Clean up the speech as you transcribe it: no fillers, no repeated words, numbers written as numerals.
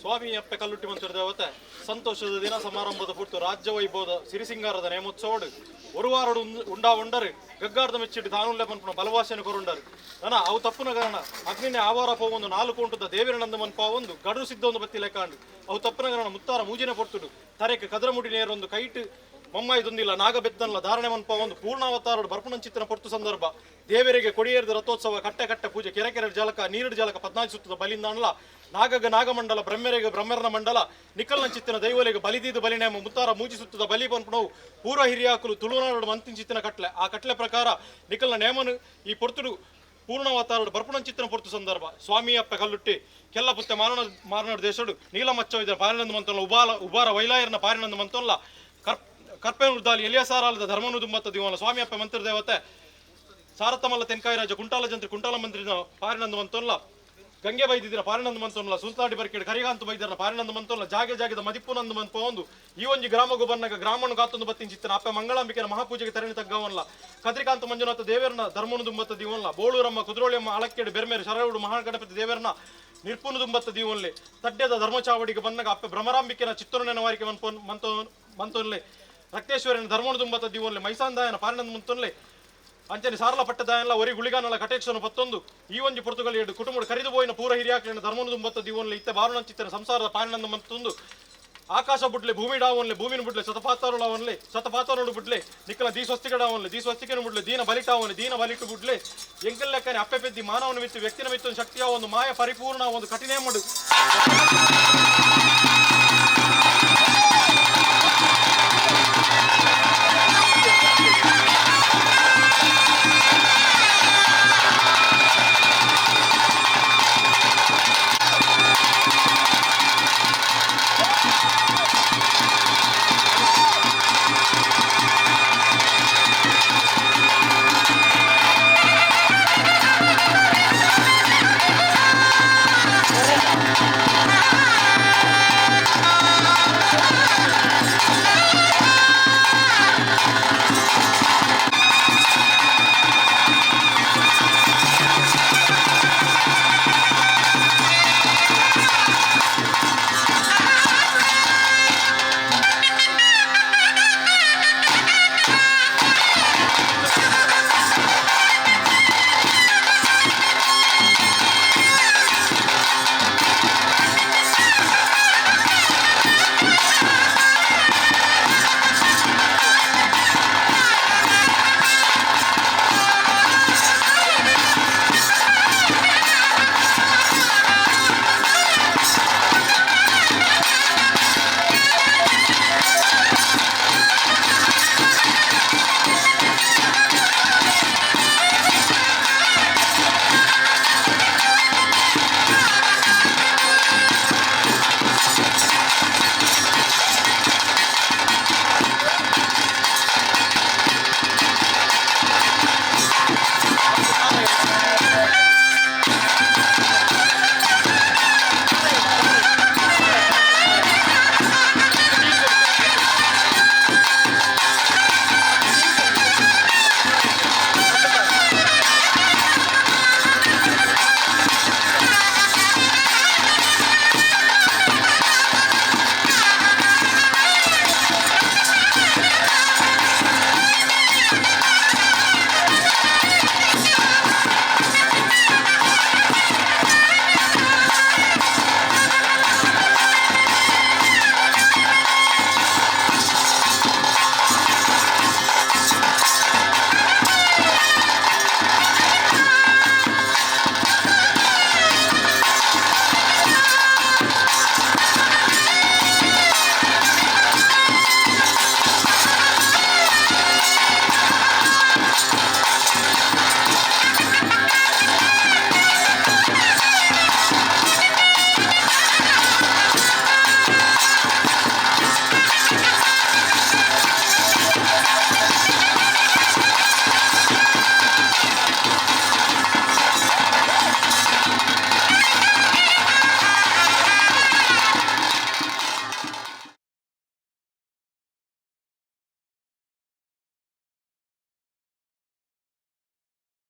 ಸ್ವಾಮಿ ಅಪ್ಪೆ ಕಲ್ಲುಟ್ಟಿ ಮಂತ್ರ ದೇವತೆ ಸಂತೋಷದ ದಿನ ಸಮಾರಂಭದ ಪುಟ್ಟು ರಾಜ್ಯ ವೈಭವದ ಸಿರಿಸಿಂಗಾರದ ನೇಮೋತ್ಸವಡು ஒரு ವಾರಡು ಉಂಡಾ ಉಂಡರು ಗಗ್ಗಾರ್ದ ಮೆಚ್ಚಿಟ್ಟು ತಾನುಲ್ಲೆ ಪನ್ಪುನ ಬಲವಾಸನ ಕೊರುಂಡರು. ನನ ಅವು ತಪ್ಪುನ ಕಾರಣ ಅಗ್ನಿನೇ ಆವಾರ ಪೋವೊಂದು ನಾಲ್ಕು ಉಂಟುದ ದೇವಿರ ನಂದ ಮನ್ಪಾವೊಂದು ಗಡು ಸಿದ್ಧ ಒಂದು ಬತ್ತಿ ಲೆಕ್ಕಾಂಡು. ಅವು ತಪ್ಪುನ ಕಾರಣ ಮುತ್ತಾರ ಮೂಜಿನ ಪೊರ್ತುಡು ತರೆಕ್ ಕದರಮುಡಿ ನೇರೊಂದು ಕೈಟ್ ಮಮ್ಮಾಯಿ ದೊಂದಿಲ್ಲ ನಾಗಬೆತ್ತನ್ಲ ಧಾರಣೆ ಮನ್ಪಾವೊಂದು ಪೂರ್ಣಾವತಾರಡು ಬರ್ಪುಣಂಚಿತ್ತನ ಪೊರ್ತು ಸಂದರ್ಭ ದೇವರಿಗೆ ಕೊಡಿಯೇರಿದ ರಥೋತ್ಸವ, ಕಟ್ಟೆ ಕಟ್ಟೆ ಪೂಜೆ, ಕೆರೆ ಕೆರೆ ಜಲಕ, ನೀರುಡು ಜಲಕ, 14 ಸುತ್ತದ ಬಲಿಂದಾಣಲ, ನಾಗಗ ನಾಗಮಂಡಲ, ಬ್ರಹ್ಮರಿಗೆ ಬ್ರಹ್ಮರನ ಮಂಡಲ, ನಿಕಲ್ನಂಚಿತ್ತಿನ ದೈವಲಿಗೆ ಬಲಿದೀದು ಬಲಿನೇಮ, ಮುತ್ತಾರ ಮೂಜಿ ಸುತ್ತದ ಬಲಿ ಪನ್ಪುನವು ಪೂರ್ವ ಹಿರಿಯಾಕುಲು ತುಳುನಾಡು ಮಂತಿಂಚಿತ್ತಿನ ಕಟ್ಲೆ. ಆ ಕಟ್ಲೆ ಪ್ರಕಾರ ನಿಕಲ್ನ ನೇಮನು ಈ ಪೊರ್ತುಡು ಪೂರ್ಣವತಾರಡು ಬರ್ಪುಣಂಚಿತ್ತಿನ ಪೊರ್ತು ಸಂದರ್ಭ ಸ್ವಾಮಿ ಅಪ್ಪೆ ಕಲ್ಲುಟ್ಟಿ ಕೆಲ್ಲ ಪುತ್ತೆ ಮಾರಣ ಮಾರನಾಡು ದೇಶಡು ನೀಲಮಚ್ಚ ಇದರ ಪಾರಿನಂದ ಮಂತೊಲ್ಲ, ಉಬಾಲ ಉಬಾರ ವೈಲಾಯರ್ನ ಪಾರಿನಂದ ಮಂತೊಲ್ಲ, ಕರ್ಪೇನುರ್ದಾಲಿ ಎಲಿಯಸಾರಾಲದ ಧರ್ಮನು ದುಂಬತ್ತ ದಿವನ ಸ್ವಾಮಿ ಅಪ್ಪೆ ಮಂತ್ರ ದೇವತೆ ಸಾರತಮಲ್ಲ ತೆನ್ಕಾಯಿ ರಾಜ ಕುಂಟಾಲ ಜಂತ್ರಿ ಕುಂಟಾಲ ಮಂತ್ರಿನ ಪಾರಿನಂದ ಮಂತೊಲ್ಲ, ಗಂಗೆ ಬೈದಿದ್ದಿನ ಪಾರಿನಂದ ಮಂತೊಲ್ಲ, ಸುಲ್ತಾಡಿ ಬರ್ಕೇಡು ಕರಿಗಾಂತ ಬೈದರನ ಪಾರಿನಂದ ಮಂತೊಲ್ಲ, ಜಾಗೆ ಜಾಗದ ಮದಿಪ್ಪುನಂದು ಮನ್ಪೊಂದು ಈ ಒಂಜಿ ಗ್ರಾಮಗು ಬನ್ನಗ ಗ್ರಾಮನು ಕಾತೊಂದು ಬತ್ತಿಂಚಿತ್ತನ ಅಪ್ಪೆ ಮಂಗಳಾಂಬಿಕೆನ ಮಹಾಪೂಜೆಗೆ ತರಣಿ ತಗ್ಗವನ್ಲ, ಕದ್ರಿಕಾಂತ ಮಂಜುನಾಥ ದೇವರನ ಧರ್ಮನು ದುಂಬತ್ತ ದೀವನ್ಲ, ಬೋಳೂರಮ್ಮ ಕುದ್ರೋಳಿಯಮ್ಮ ಅಳಕ್ಕೆಡು ಬೆರ್ಮೇರು ಶರವುಡು ಮಹಾಗಣಪತಿ ದೇವರನ ನಿರ್ಪುನು ದುಂಬತ್ತ ದೀವನ್ಲೆ, ತಡ್ಯದ ಧರ್ಮಚಾವಡಿಗೆ ಬನ್ನಗ ಅಪ್ಪೆ ಭ್ರಮರಾಂಬಿಕೆನ ಚಿತ್ತೂರನೆನ ವಾರಿಕೆ ಮನ್ಪೊನ್ ಮಂತೋ ಮಂತೊನ್ಲೆ, ರಕ್ತೇಶ್ವರನ ಧರ್ಮನು ದುಂಬತ್ತ ದೀವನ್ಲೆ, ಮೈಸಾಂದಾಯನ ಪಾರಿನಂದ ಮಂತೊನ್ಲೆ, ಅಂಚನೆ ಸಾರಲ ಪಟ್ಟದಾಯನ್ಲ ಒರಿ ಗುಳಿಗಾನಲ ಕಟೇಕ್ಷನ ಪತ್ತೊಂದು ಈ ಒಂಜಿ ಪೊರ್ತುಗಲ್ ಎಡು ಕುಟುಂಬ ಕರಿದು ಪೋಯಿನ ಪೂರ ಹಿರಿಯಾಕ್ಲೆನ ಧರ್ಮನು ದುಂಬತ್ತ ದೀವನ್ಲೆ, ಇತ್ತೆ ಬಾರುನಂಚಿತ್ತನ ಸಂಸಾರದ ಪಾರಿನಂದ ಮಂತೊಂದು ಆಕಾಶ ಬುಡ್ಲೆ ಭೂಮಿ ಡಾವನ್ಲೆ ಭೂಮಿನ ಬುಡ್ಲೆ ಶತಪಾತಾರುಳವನ್ಲೆ ಶತಪಾತಾರುಳು ಬುಡ್ಲೆ ನಿಕ್ಕಲ ದೀ ಸ್ವಸ್ತಿಗಡಾವನ್ಲೆ ದೀ ಸ್ವಸ್ತಿಕನ ಬುಡ್ಲೆ ದೀನ ಬಲಿಟಾವನ್ಲೆ ದೀನ ಬಲಿಟು ಬುಡ್ಲೆ ಎಂಕಲ್ ಲೆಕ್ಕನೆ ಅಪ್ಪೆ ಪೆದ್ದಿ ಮಾನವನ ಮಿತ್ತು ವ್ಯಕ್ತಿನ ಮಿತ್ತು ಶಕ್ತಿಯ ಒಂದು ಮಾಯ ಪರಿಪೂರ್ಣ ಒಂದು ಕಠಿಣ ಮಡು.